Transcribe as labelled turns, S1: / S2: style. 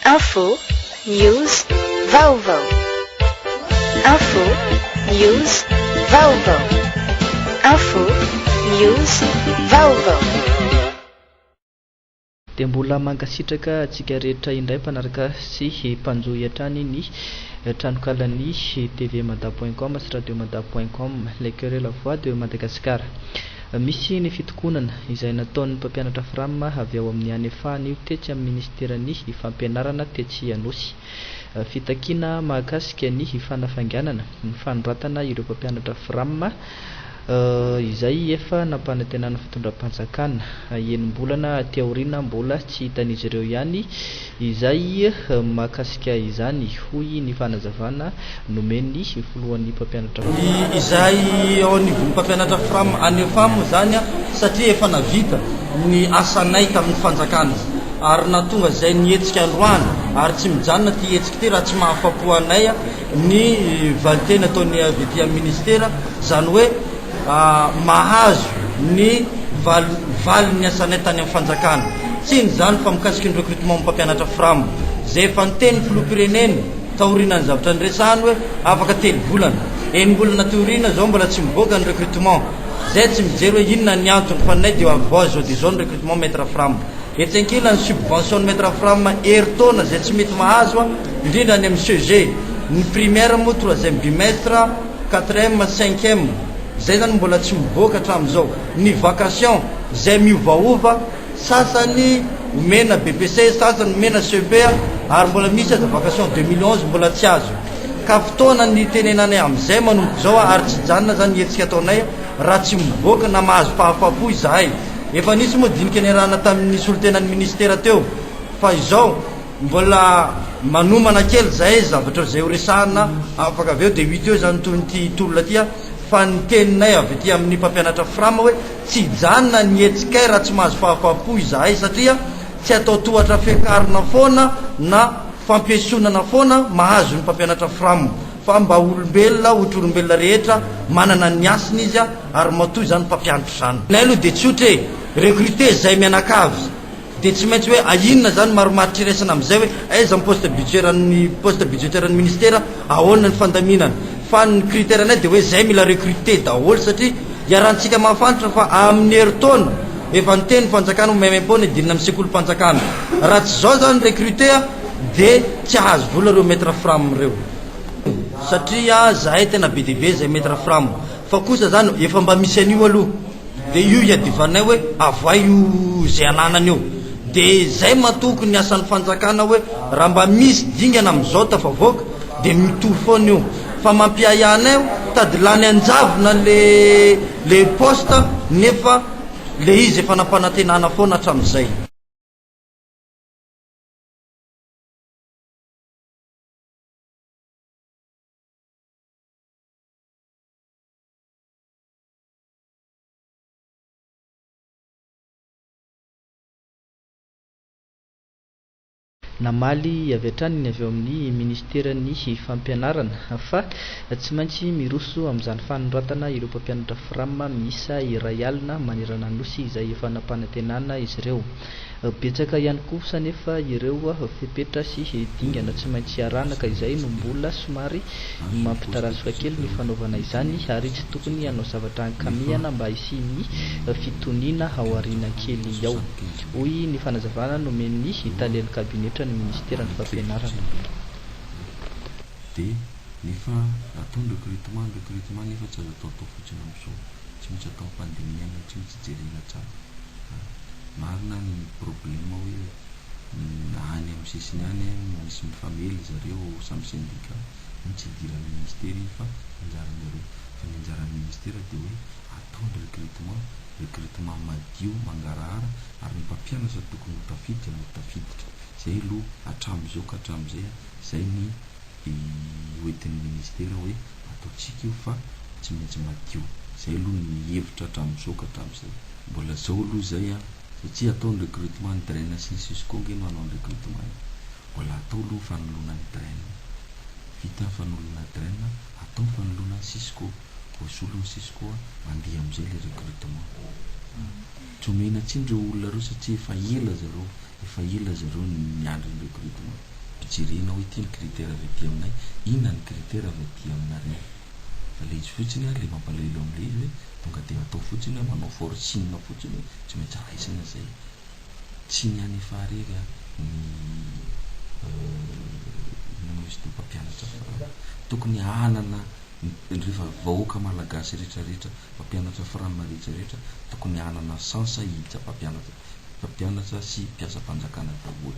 S1: Info, news, vaovao. Info, news, vaovao. Info, news, vaovao.
S2: Dia mbola mankasitraka antsika rehetra indray mpanaraka sy mpanjohy hatrany ny tranokalan'ny tvmada point com sy radiomada point com, le coeur et la voix de Madagascar. Misy ny fitokonana izay nataon'ny mpampianatra Fram avy ao amin'ny Anefa anio tetsy amin'ny minisiteran'ny fampianarana tetsy Anosy. Fitakiana mahakasika ny fanafainganana ny fanoratana ireo mpampianatra Fram izay efa nampanantenan'ny fitondram-panjakana enim-bolana aty aoriana mbola tsy hitan'izy ireo ihany izay mahakasika izany, hoy ny fanazavana nomen'ny filohan'ny mpampianatra
S3: Fram. Izay eo anivon'ny mpampianatra Fram any EFAM izany satria efa navita ny asanay tamin'ny fanjakana ary nahatonga izay ny hetsika androany ary tsy mijanona ity hetsika ity raha tsy mahafapo anay ny valinteny ataon'ny avy ety amin'ny ministera, izany hoe mahazo ny valin'ny asanay tany amin'ny fanjakana. Tsy inona izany fa mikasika ny recrutement mpampianatra Fram izay efa niteny ny filoham-pirenena taorianan'ny zavatra niresahany hoe afaka telo volana, enim-bolana aty aoriana izao mbola tsy mivoaka ny recrutement. Izay tsy mijery hoe inona ny antony fa ny anay dia avoahy izao dia izao ny recrutement Maître Fram. Etsy ankilany subvention ny Maître Fram herintaona izay tsy mety mahazo indrindra any amin'ny CEG, ny primaire moa troisième bimestre, quatrième, cinquième, izay zany mbola tsy mivoaka hatramin'izao. Ny vacation izay miovaova, sasany omena BPC, sasany omena CEP ary mbola misy aza vacation 2011 mbola tsy azo. Ka fotoana ny hitenenanay amin'izay manomboka izao ary tsy hijanona zany ny hetsika ataonay raha tsy mivoaka na mahazo fahafapo izahay. Efa nisy moa dinika niarahana tamin'ny solontenan'ny ministera teo fa izao mbola manomana kely zahay zavatra izay ho resahana afaka avy eo dia ho hita eo izany tohin'ity tolona ity fa ny teninay avy aty amin'ny mpampianatra fram hoe tsy hijanona ny hetsikay raha tsy mahazo fahafapo izahay satria tsy atao tohatra fiakarina foana na fampiesonana foana mahazo ny mpampianatra fram fa mba olombelona ohatry olombelona rehetra manana ny hasiny izy ary matoa izany mpampianatra izany. Ny aloha dia tsotra e, recruter zay mianakavy dia tsy maintsy hoe inona zany marimaritra iraisana amin'izay hoe aiza ny poste budgetaire ny poste budgetaire ny ministera, ahoana ny fandaminana. Fa ny critère anay dia hoe zay mila recruter daholo satria iarahantsika mahafantatra fa amin'ny herintaona efa niteny ny fanjakana ho maimaimpoana hidirina amin'ny sekolim-panjakana. Raha tsy izao zany recruter dia tsy hahazo vola ireo maître fram ireo. Satria zahay tena be dia be zay maître fram. Fa kosa zany efa mba misy an'io aloha de io iadivanay hoe avoay io zay ananany io de zay matoky ny asan'ny fanjakana hoe raha mba misy dingana amizao tafavoaka de mitohy foana io fa mampiahiahy anay io tady lany anjavona le le poste nefa le izy efa nampanantenana foana hatramizay.
S2: Namaly avy hatrany ny avy ao amin'ny minisiteran'ny fampianarana fa tsy maintsy miroso amin'izany fanoratana ireo mpampianatra Fram miisa 1000 manerana ny Nosy izay efa nampanantenana izy ireo. Betsaka ihany kosa anefa ireo fepetra sy dingana tsy maintsy arahana ka izay no mbola somary mampitarazoka kely ny fanaovana izany ary tsy tokony hanao zavatra ankamehana mba hisian'ny fitoniana ao aoriana kely ao, hoy ny fanazavana nomen'ny talen'ny kabinetran'ny minisiteran'ny fampianarana.
S4: Dia nefa atao ny recrutement, ny recrutement nefa tsy azo ataotao fotsiny amin'izao, tsy maintsy atao am-pandinihana, tsy maintsy jerena tsara. Marina ny problème hoe any amin'ny sisiny any misy mifamely zareo samy syndicat, iny tsy idiran'ny ministera iny fa anjaranjareo. Fa ny anjaran'ny ministera dia hoe atao ny recrutement, recrutement madio, mangarahara ary ny mpampianatra tokony ho tafiditra no tafiditra. Zay aloha hatramin'izao ka hatramin'izay, zay ny hoentin'ny ministera hoe ataontsika io fa tsy maintsy madio. Zay aloha ny hevitra hatramin'izao ka hatramin'izay. Mbola zao aloha izay an, satria atao ny recrutement ny DREN sy ny Cisco nge no hanao ny recrutement e. Mbola atao aloha ny fanoloana ny DREN. Vita ny fanoloana DREN, atao ny fanoloana ny Cisco. Voasolo ny Cisco an, mandeha amin'izay ilay recrutement. Tsy omena tsiny ireo olona ireo satria efa ela zareo, efa ela zareo niandry ny recrutement. jerena hoe ity ny critère avy aty aminay, inona ny critère avy aty aminareo. Fa le izy fotsiny a, le mampalahelo am'le izy hoe tonga de atao fotsiny hoe manao forcing fotsiny hoe tsy maintsy raisina zay. Tsy ny ANEFA irery a, ny inona moa izy ty, mpampianatra FRAM. Tokony hanana rehefa vahoaka malagasy rehetrarehetra, mpampianatra FRAM rehetrarehetra tokony hanana chance hiditra mpampianatra sy mpiasam-panjakana daholo.